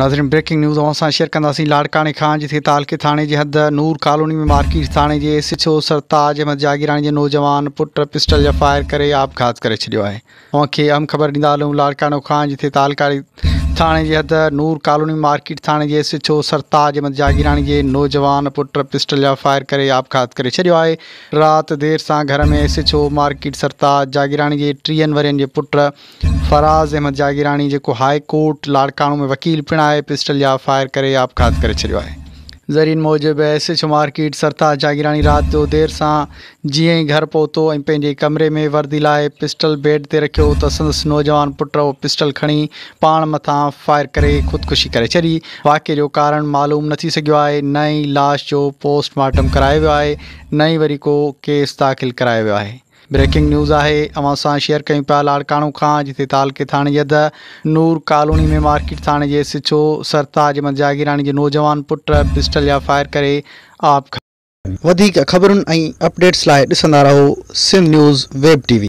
ناظرين breaking news اوهان سان شيئر ڪنداسين لاڙڪاڻي کان جتي تعلقي ٿاڻي جي حد نور ڪالوني ۾ مارڪيٽ ٿاڻي جي S H O Sartaj Ahmed Jagirani جي نوجوان پٽ پسٽل جا فائر ڪري آپگهات ڪري ڇڏيو آهي اوهان کي اهم خبر ڏيندا هلون لاڙڪاڻو کان جتي تعلقي ٿاڻي جي حد نور ڪالوني مارڪيٽ ٿاڻي جي S H O Sartaj Ahmed Jagirani جي نوجوان پٽ پسٽل جا فائر ڪري آپگهات ڪري ڇڏيو آهي رات دير سان گهر ۾ S H O market Sartaj Jagirani جي ٽيهن ورهين جي پٽ فراز احمد جاگيراڻي جيڪو هاء ڪورٽ لاڙڪاڻو ۾ وڪيل پڻ آهي پسٽل جا فائر ڪري آپگهات ڪري ڇڏيو آهي. ذريعن موجب S H O market Sartaj Jagirani رات جو دير سان جيئن ئي گهر پهتو ۽ پنهنجي ڪمري ۾ وردي لاهي پسٽل بيڊ تي رکيو ته سندس نوجوان پٽ اهو پسٽل کڻي پاڻ مٿان فائر ڪري خودڪشي ڪري ڇڏي. واقعي جو ڪارڻ معلوم نه ٿي سگهيو آهي نه ئي لاش جو پوسٽ مارٽم ڪرايو ويو آهي نه ئي وري ڪو ڪيس داخل ڪرايو ويو آهي. بريڪنگ نيوز آهي اوهان سان شيئر ڪيون پيا لاڙڪاڻو کان جتي تعلقي ٿاڻي جي حد نور ڪالوني ۾ مارڪيٽ ٿاڻي جي S H O Sartaj Ahmed Jagirani جي نوجوان پٽ پسٽل جا فائر ڪري آپگهات. وڌيڪ خبرن ۽ اپڊيٽس لاء ڏسندا رهو Sindh news web T V.